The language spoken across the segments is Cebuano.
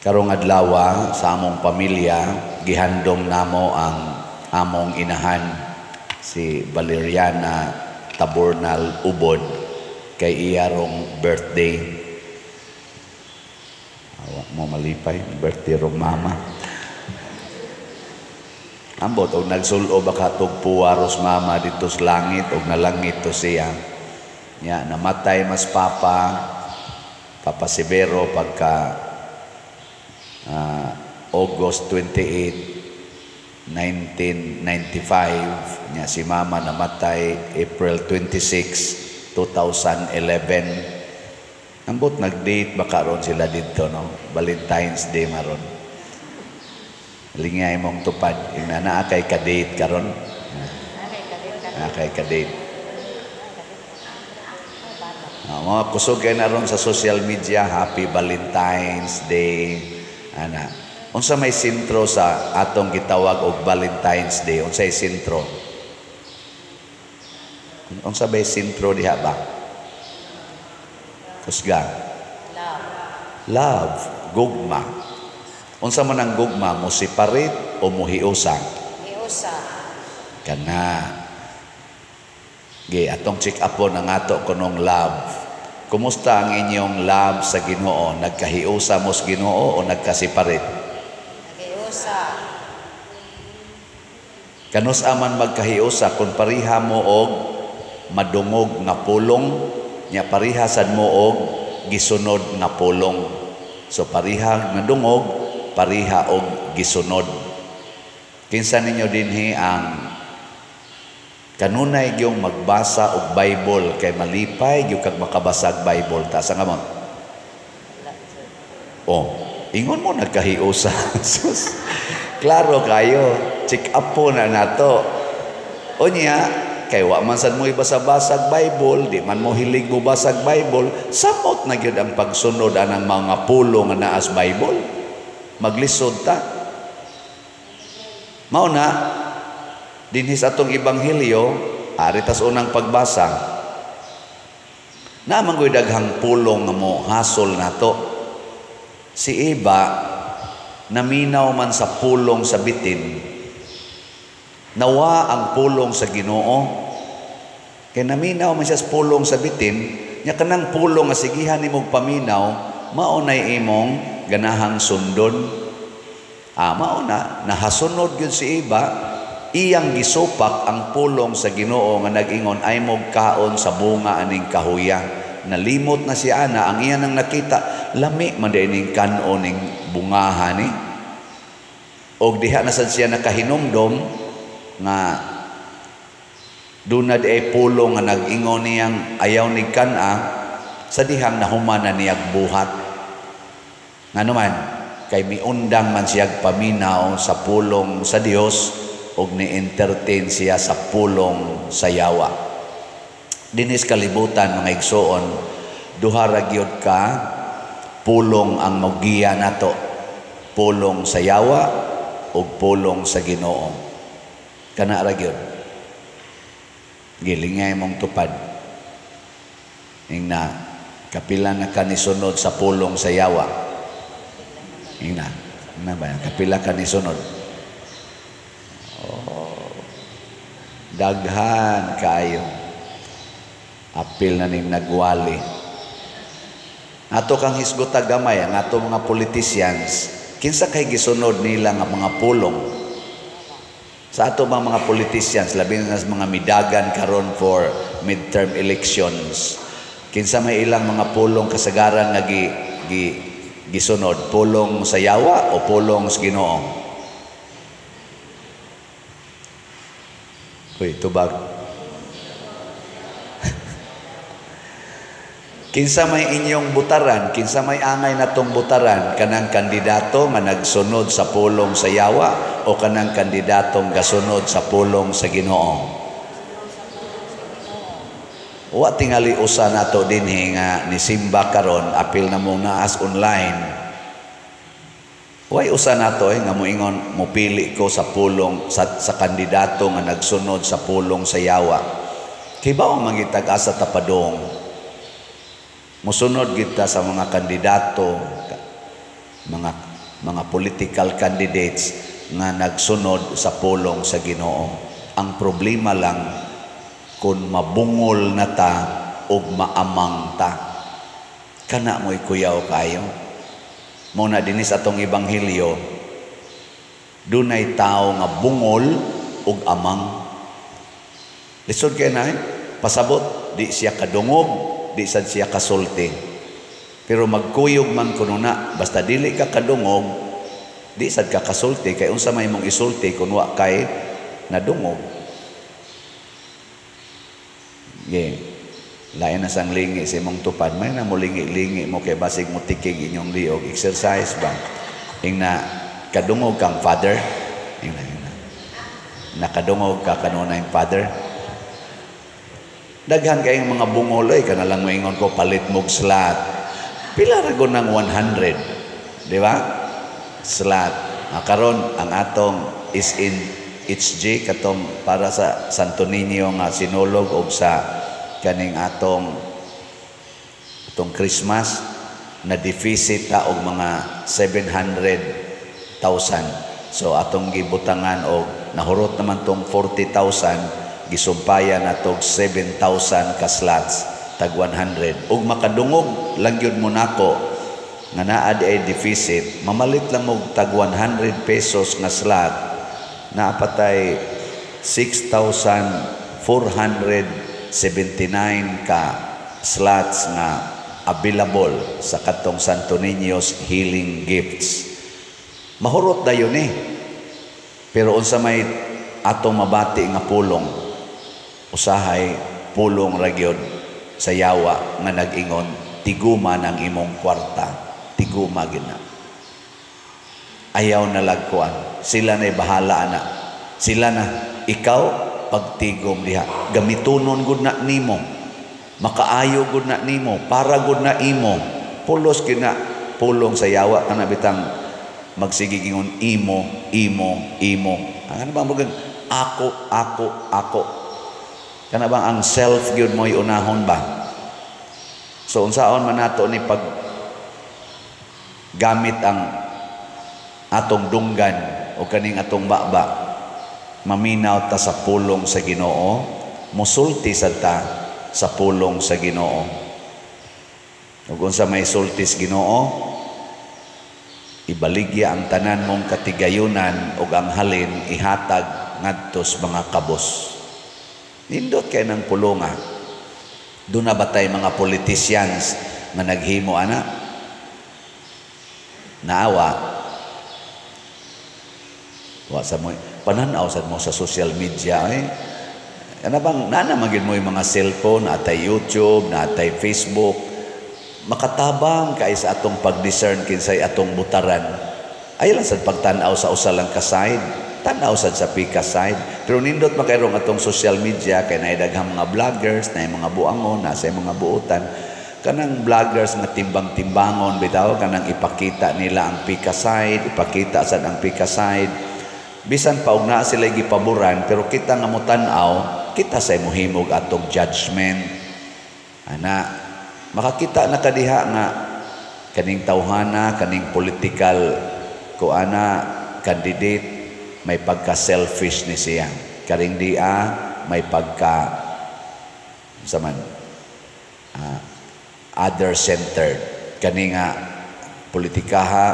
Karong adlaw sa among pamilya, gihandom namo ang among inahan, si Valeriana Tabornal Ubod, kay iya rong birthday. Awa mo malipay, birthday rong mama. Ambot og nagsulo baka tugpuwa ros mama dito sa langit og nalangit to siya. Nya namatay mas papa, Papa Severo, pagka August 28, 1995. Nya si mama namatay April 26, 2011. Ambot nag-date baka ron sila dito, no? Valentine's Day maron. Lingay mong tupad. Ingna naa kay ka-date karon. Naa kay ka-date. Mga kusog kay na ron sa social media, Happy Valentine's Day. Ana. Unsa may sentro sa atong gitawag og Valentine's Day? Unsay sentro? Unsa bay sentro diha ba? Kusga. Love. Love, gugma. Unsa man ang gugma, mo separate o muhiusa? Hiusa. Kana. Ge, atong check up po ang ato kunong love. Kumusta ang inyong love sa Ginoo? Nagkahiusa mo sa Ginoo o nagka-separate? Naghiusa. Kanus aman magkahiusa kung pariha mo og madungog nga pulong, nya pariha sad mo og gisunod nga pulong. So pariha nga dungog, pariha og gisunod. Kinsa ninyo dinhi ang kanunay gyung magbasa og Bible kay malipay gyud kag makabasa og Bible? Taas ang kamot. Oh, ingon mo nagkahiusa. Sus. Klaro kayo, check up po na nato. Unya, kay wa man sad mo ibasa-basag Bible, di man mo hilig mo basag Bible, samot na gyud ang pagsunod anang mga pulong nga naa sa Bible. Maglisod ta. Mao na dinhi sa atong ebanghelyo, ari tas unang pagbasa. Naa man goy daghang pulong nga mo hasol nato. Si Eva naminaw man sa pulong sa bitin. Nawa ang pulong sa Ginoo. Kay naminaw man siya sa pulong sa bitin, nya kanang pulong nga sigihan nimong paminaw, mao nay imong ganahang sundon. Mao na nahasunod gyud si Eva, iyang gisupak ang pulong sa Ginoo nga nag-ingon ay mog kaon sa bunga aning kahuya. Nalimot na siya ana, ang iya nang nakita, lami man diay ning kan-on ning bungahan ni. Og diha na sad siya nakahinumdom nga duna di ay pulong nga nag-ingon niyang ayaw ni kan-a, sa dihang nahuman na niyag buhat. Ngano man, kay miundang man siyag paminaw sa pulong sa Dios og ni-entertain siya sa pulong sa yawa. Dinis kalibutan, mga igsoon, duha ra gyud ka pulong ang mogiya nato. Pulong sa yawa ug pulong sa Ginoo. Kana ra gyud. Gilingay mong tupad. Ingna, kapila na ka nisunod sa pulong sa yawa? Ingna, na ba? Kapila ka nisunod? Oh, daghan kayo. Apil na ning nagwali. Ato kang hisgota gamay ang ato mga politicians, kinsa kay gisunod nila nga mga pulong? Sa ato mga mga politicians, labi na sa mga midagan karon for midterm elections, kinsa may ilang mga pulong kasagaran nga gisunod? Pulong sa yawa o pulong sa Ginoo? Uy, tubag. Kinsa may inyong butaran, kinsa may angay natong butaran, kanang kandidato nga nagsunod sa pulong sa yawa o kanang kandidatong gasunod sa pulong sa Ginoo? Wa tingali usa nato dinhi nga nisimba karon, apil na mo naas online. Way usa nato nga moingon mopili ko sa pulong sa kandidato nga nagsunod sa pulong sa yawa. Kay bao mangitag asa tapadong. Musunod kita sa mga kandidato, mga mga political candidates nga nagsunod sa pulong sa Ginoo. Ang problema lang kung mabungol na ta ug maamang ta. Kana mo'y kuyaw kayo. Mao na dinis atong ebanghelyo, dunay tao nga bungol ug amang. Lisod kay na eh. Pasabot, di siya kadungog, di sad siya kasulti. Pero magkuyog man kuno na, basta dili ka kadungog, di sad ka kasulti, kay unsa may imong isulti kun wa kay nadungog. Yeah. Lain na sang lingi sa imong tupad, may na mo lingi-lingi mo kay basig mo tikig inyong liog, exercise ba? Ingna kadungog kang father, ingna ingna. Nakadungog ka kanunay father. Daghan kayong mga bungol ay kana lang moingon ko palit mog slot. Pila ra gud ng 100, di ba? Slot. Ah, karon ang atong is in HG katong para sa Santo Niño nga sinulog og sa kaning atong atong Christmas na deficit ta og mga 700,000. So atong gibutangan og nahurot naman tong 40,000, gisumpayan natog 7,000 ka slots tag 100. Ug makadungog lang gyud mo nako nga naa di ay deficit, mamalit lang mo tag 100 pesos nga slot, naa patay 6,479 ka slots nga available sa katong Santo Niño's Healing Gifts. Mahurot dayon eh. Pero unsa may atong mabati nga pulong, usahay pulong ra gyud sa yawa nga nag-ingon, "Tiguma ng imong kwarta, tiguma gyud na. Ayaw na lagkuan. Sila na'y bahala ana. Sila na, ikaw pagtigom diha. Gamitunon gud na nimo. Makaayo gud na nimo, para gud na imo." Pulos gyud na pulong sa yawa kana bitang magsige ingon imo, imo, imo. Ang ano bang mag ako, ako, ako. Kana bang ang self gyud mo'y unahon ba? So unsaon man nato ni pag gamit ang atong dunggan o kaning atong baba, maminaw ta sa pulong sa Ginoo, musulti sad ta sa pulong sa Ginoo. Ug unsa may sulti sa Ginoo? Ibaligya ang tanan mong katigayunan ug ang halin ihatag ngadto sa mga kabos. Nindot kay ng pulonga. Doon na ba tay mga politicians nga naghimo ana? Naawa. Wa sa mo pananaw sad mo sa social media eh. Ano bang nana man gyud mo yung mga cellphone, natay YouTube, natay Facebook. Makatabang kay sa atong pag-discern kinsay atong butaran. Ay lang sad pagtan-aw sa usa lang ka side, tan-aw sad sa pika side. Pero nindot makairong atong social media kay naay daghang mga vloggers, naay mga buangon, nasa mga buotan. Kanang vloggers nga timbang-timbangon bitaw, kanang ipakita nila ang pika side, ipakita sad ang pika side. Bisan pa og naa sila gipaboran, pero kita nga motan-aw, kita say mohimog atong judgment. Ana, makakita na kadiha nga kaning tawhana, kaning political kuana candidate may pagka-selfish ni siya. Karing dia may pagka sa man other-centered. Kani nga politikaha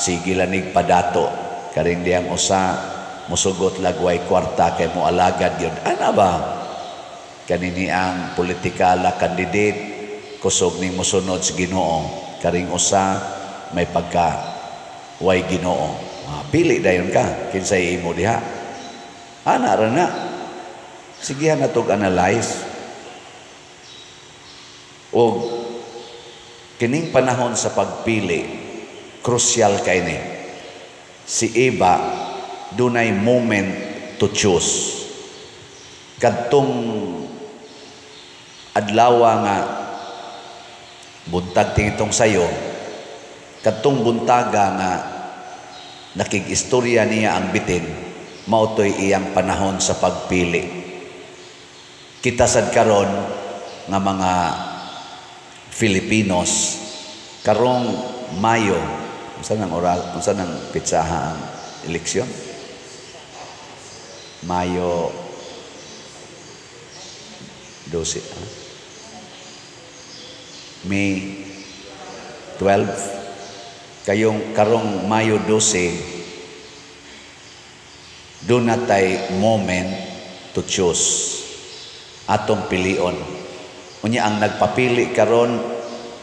sige lanig padato. Karing diyang usa musugot lagway kwarta kay mo alagad yun. Ana ba? Kanini ang politikala candidate kusog ning mosunod sa Ginoo. Karing usa may pagka way Ginoo. Ah, pili dayon ka kinsay imo diha. Ana ra na. Sigihan na tog analyze. Og kining panahon sa pagpili, crucial kay ni. Si Eva dunay moment to choose. Kadtong adlaw nga buntag tingitong sayo, kadtong buntaga nga nakig-istorya niya ang bitin, mao to'y iyang panahon sa pagpili. Kita sad karon nga mga Filipinos karong Mayo, Unsa nang oras, unsa nang petsaha ang eleksyon? Mayo 12, ha? May 12. Kayong karong Mayo 12, duna tay moment to choose, atong pilion. Unya ang nagpapili karon,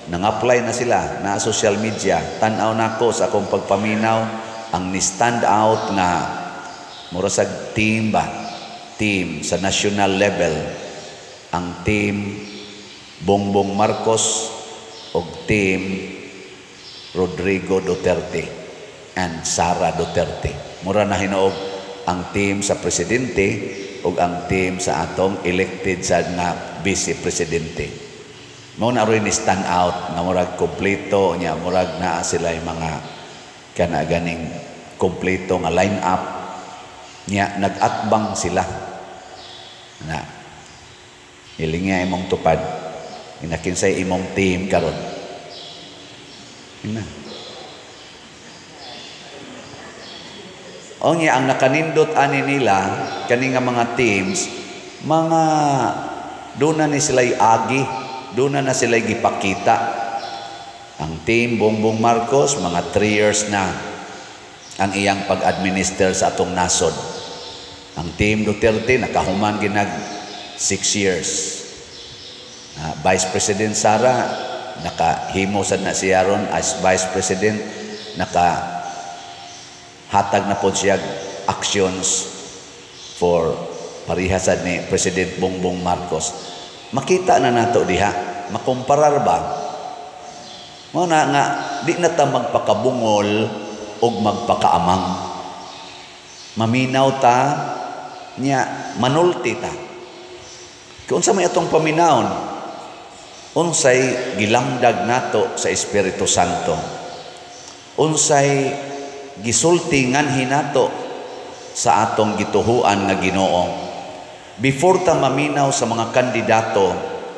nang-apply na sila na social media. Tan-aw nako sa akong pagpaminaw, ang ni stand out nga mura sa team ba, team sa national level, ang team Bongbong Marcos og team Rodrigo Duterte and Sara Duterte. Mura na hinuog ang team sa presidente ug ang team sa atong elected sa nga vice presidente. Mao na rin ni stand out nga murag kompleto nya, murag naa sila yung mga kana ganing kompleto nga line up nya, nag-atbang sila na hilinga imong tupad inakinsay imong team karon ina. Onya ang nakanindot ani nila kani nga mga teams, mga duna ni sila'y agi, duna na sila'y gipakita. Ang team Bongbong Marcos, mga 3 years na ang iyang pag-administer sa atong nasod. Ang team Duterte nakahuman ginag 6 years. Vice President Sara nakahimo sad na siya ron as Vice President, naka hatag na po siya actions for pareha sad ni President Bongbong Marcos. Makita na nato diha, makumparar ba? Mao na nga di na ta magpakabungol og magpakaamang. Maminaw ta nya manulti ta. Kung unsa may atong paminawon, unsay gilamdag nato sa Espiritu Santo, unsay gisulti nganhi nato sa atong gituhuan nga Ginoo. Before ta maminaw sa mga kandidato,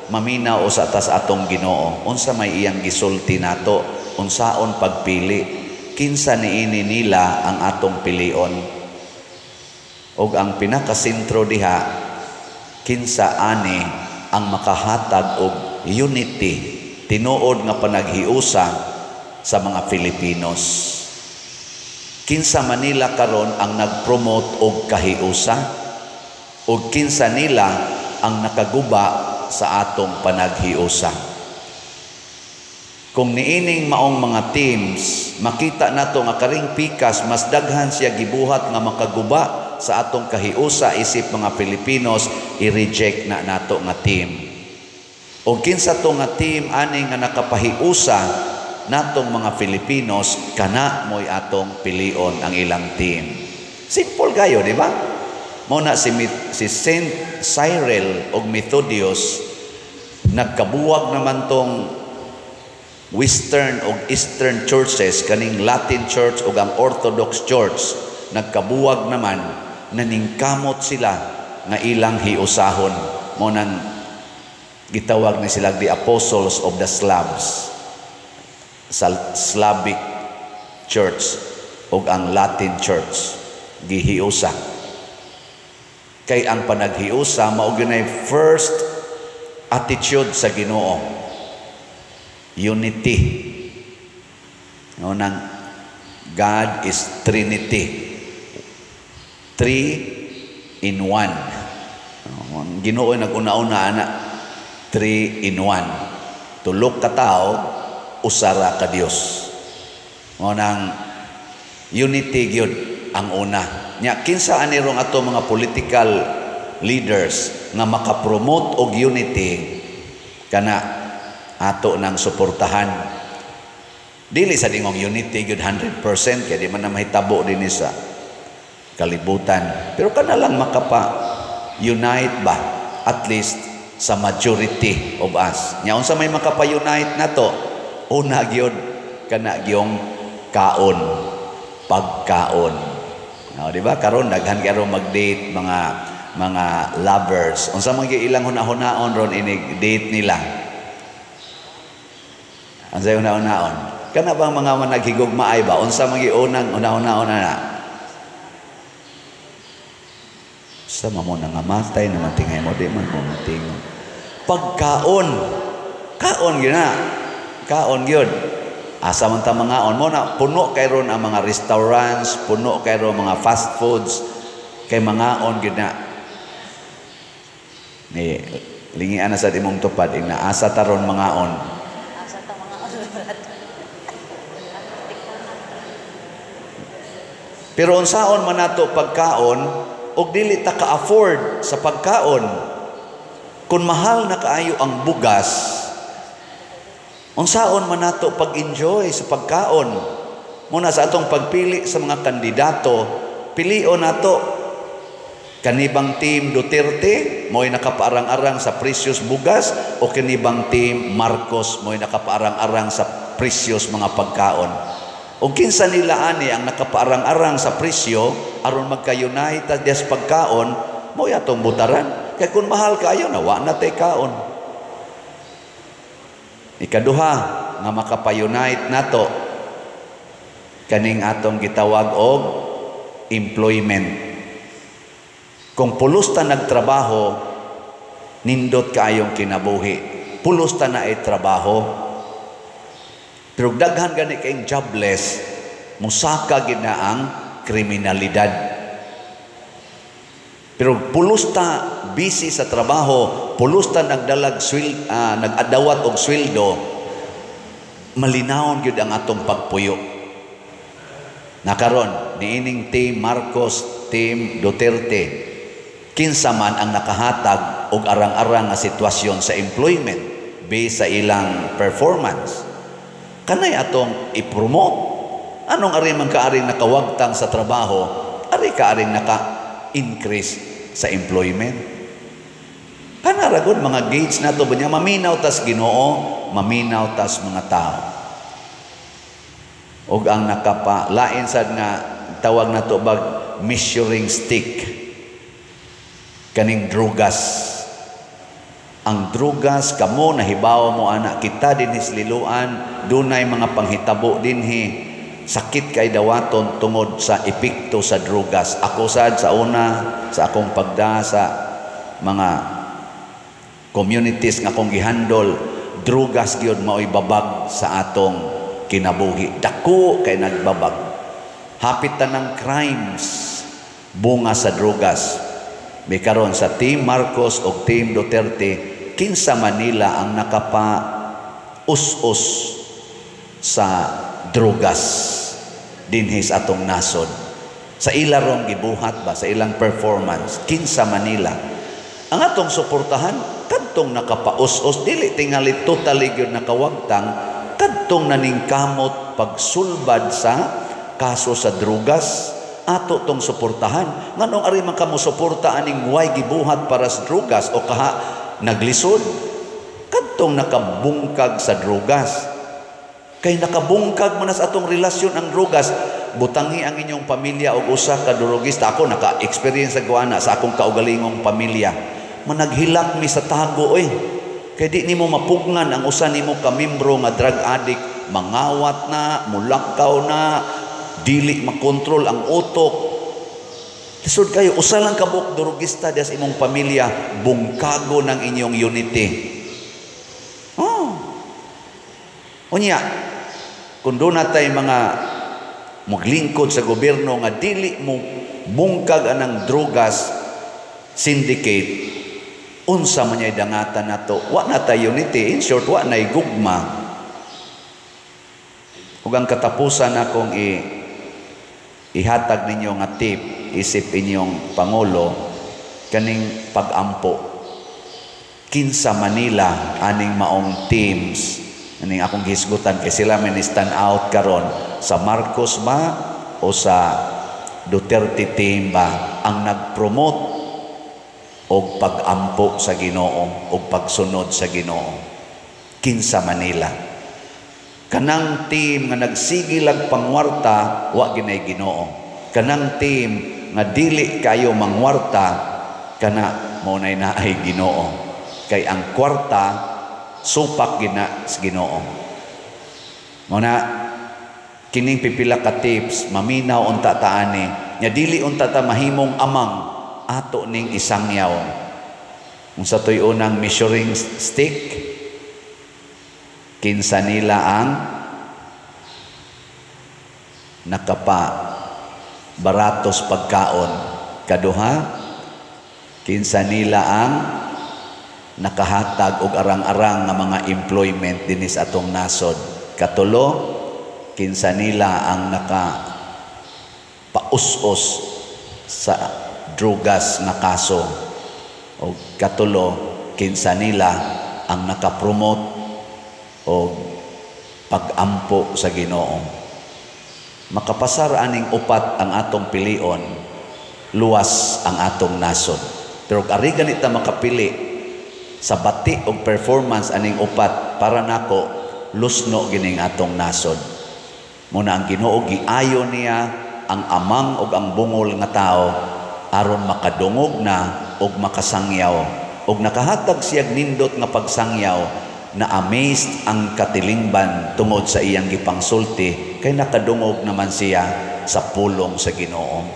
maminaw sa atas atong Ginoo, unsa may iyang gisulti nato, unsaon pagpili, kinsa niini nila ang atong pilion. Og ang pinakasentro diha, kinsa ani ang makahatag og unity, tinuod nga panaghiusa sa mga Filipinos. Kinsa Manila karon ang nagpromote og kahiusa, og kinsa nila ang nakaguba sa atong panaghiusa. Kung niining maong mga teams, makita nato nga karing pikas mas daghan siya gibuhat nga makaguba sa atong kahiusa isip mga Filipinos, i-reject na nato nga team. O kinsa to nga team ani nga nakapahiusa natong mga Filipinos, kana mo'y atong pilion ang ilang team. Simple kayo, di ba? Mao na si Saint Cyril og Methodius, nagkabuwag naman tong Western og Eastern churches, kaning Latin Church og ang Orthodox Church, nagkabuwag naman, naningkamot sila nga ilang hiusahon. Mao nang gitawag ni sila the Apostles of the Slavs, sa Slavic Church og ang Latin Church, gihiusa. Kay ang panaghiusa mao gyud first attitude sa Ginoo, unity. No, nang God is Trinity, 3 in 1. Ang Ginoo nag-una-una ana, 3 in 1. Tulok ka tao, usara ka Dios. Mao nang unity gyud ang una. Nya kinsa ani rong ato mga political leaders nga makapromote og unity, kana ato nang suportahan. Dili sa dingong unity gyud 100% kay di man na mahitabo dinhi sa kalibutan. Pero kana lang makapa unite ba, at least sa majority of us. Nya unsa may makapa-unite nato? Una gyud kana gyung kaon, pagkaon. No, di ba karon daghan karon mag-date mga lovers. Unsa man gyud ilang hunahunahon ron inig date nila? Unsay hunahunahon? Kana bang mga managhigugmaay ba? Unsa man giunang una-una na? Sa mamo nangamatay naman tingay mo, di man mo matingo. Pagkaon. Kaon gyud na. Kaon gyud. Asa man ta mangaon mo na puno kay ron ang mga restaurants, puno kay ron mga fast foods, kay mangaon gyud na. Ni lingian na sa imong tupad ing naasa ta ron mangaon. Asa ta mangaon, Brad? Pero unsaon man nato pagkaon og dili ta ka-afford sa pagkaon? Kung mahal na kaayo ang bugas, unsaon man nato pag-enjoy sa pagkaon? Muna sa atong pagpili sa mga kandidato, pilion nato kanibang team Duterte mo'y nakapaarang-arang sa presyos bugas o kanibang team Marcos mo'y nakapaarang-arang sa presyos mga pagkaon. O kinsa nila ani ang nakapaarang-arang sa presyo aron magka-unite ta des pagkaon, mo'y atong butaran. Kay kung mahal kaayo na wa na tay kaon. Ikaduha nga makapa-unite nato kaning atong gitawag og employment. Kung pulos ta nagtrabaho, nindot kaayong kinabuhi. Pulos ta na ay trabaho. Pero daghan gani kayong jobless, musaka gid na ang kriminalidad. Pero pulos ta busy sa trabaho, pulos ta nagdalag nagadawat og sweldo, malinawon gyud ang atong pagpuyo. Nakaron niining team Marcos, team Duterte, kinsa man ang nakahatag og arang-arang nga sitwasyon sa employment based sa ilang performance, kanay atong i-promote. Anong ari man kaaring nakawagtang sa trabaho, ari kaaring naka-increase sa employment. Kana ra gud mga gauge nato ba niya, maminaw tas Ginoo, maminaw tas mga tao. Og ang nakapalain sad nga tawag nato bag measuring stick kaning drugas. Ang drugas kamo nahibaw mo ana kita dinhi sa Liloan, dunay mga panghitabo dinhi, sakit kay dawaton tungod sa epekto sa drugas. Ako sad sa una sa akong pagda sa mga communities nga akong gihandol, drugas gyud maoy babag sa atong kinabuhi. Dako kay nagbabag. Hapit tanang crimes bunga sa drugas. May karon sa Team Marcos o Team Duterte, kinsa Manila ang nakapa-us-us sa drugas dinhi sa atong nasod. Sa ila rong gibuhat ba, sa ilang performance, kinsa Manila. Ang atong suportahan, kadtong nakapaus-us, dili tingali totally gyud nakawagtang, kadtong naningkamot pagsulbad sa kaso sa drugas, ato tong suportahan. Nganong ari man kamo suporta aning way gibuhat para sa drugas o kaha naglisod? Kadtong nakabungkag sa drugas. Kay nakabungkag man sa atong relasyon ang drugas. Butangi ang inyong pamilya og usa ka drugista. Ako naka-experience sa guana sa akong kaugalingong pamilya. Managhilak mi sa tago oy. Kay di nimo mapugnan ang usa nimo ka membro nga drug addict, mangawat na, mulakaw na, dili makontrol ang utok. Lisod kayo, usa lang ka buok drugista diha sa imong pamilya, bungkago ng inyong unity. Oh. Unya, kung doon natay mga maglingkod sa gobyerno nga dili mo bungkag anang drugas syndicate, unsa man niya dangatan nato? Wa na tay unity, in short, wa nay gugma. Ug ang katapusan akong ihatag ninyo nga tip isip inyong pangulo, kaning pag-ampo. Kinsa Manila aning maong teams aning akong gihisgutan kay sila man stand out karon, sa Marcos ba o sa Duterte team ba ang nag-promote og pag-ampo sa Ginoo og pagsunod sa Ginoo? Kinsa Manila. Kanang team nga nagsigilag pangwarta, wa ginay Ginoo. Kanang team nga dili kayo mangwarta, kana mo nay naay Ginoo. Kay ang kwarta supak gina sa Ginoo. Mao na kining pipila ka tips, maminaw unta ta ani nya, dili unta ta mahimong amang, ato ning isangyaw. Unsa toy unang measuring stick? Kinsa nila ang nakapa baratos pagkaon? Kaduha, kinsa nila ang nakahatag og arang-arang nga mga employment dinhi sa atong nasod? Katulo, kinsa nila ang naka paus-os sa drugas nga kaso? O katulo, kinsa nila ang nakapromote og pag-ampo sa Ginoo? Makapasar aning upat ang atong pilion, luwas ang atong nasod. Pero ari gani ta makapili sa bati og performance aning upat, para nako lusno gining atong nasod. Mao na ang Ginoo, giayo niya ang amang ug ang bungol nga tao aron makadungog na ug makasangyaw, ug nakahatag siyag nindot nga pagsangyaw na amazed ang katilingban tungod sa iyang gipangsulti, kay nakadungog naman siya sa pulong sa Ginoo.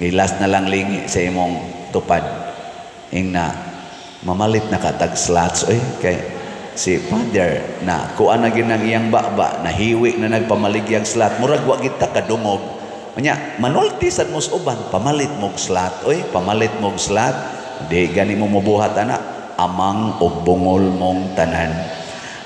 Gilas na lang lingi sa imong tupad. Ingna, mamalit na katag slots oy, kay si Father na kuan na ginang iyang baba, nahiwi na nagpamaligyag slot, murag wa kita kadungog. Unya manulti sad mo sa uban, "Pamalit mog slot oy, pamalit mog slot." Di gani mo mobuhat ana, amang og bungol mong tanan.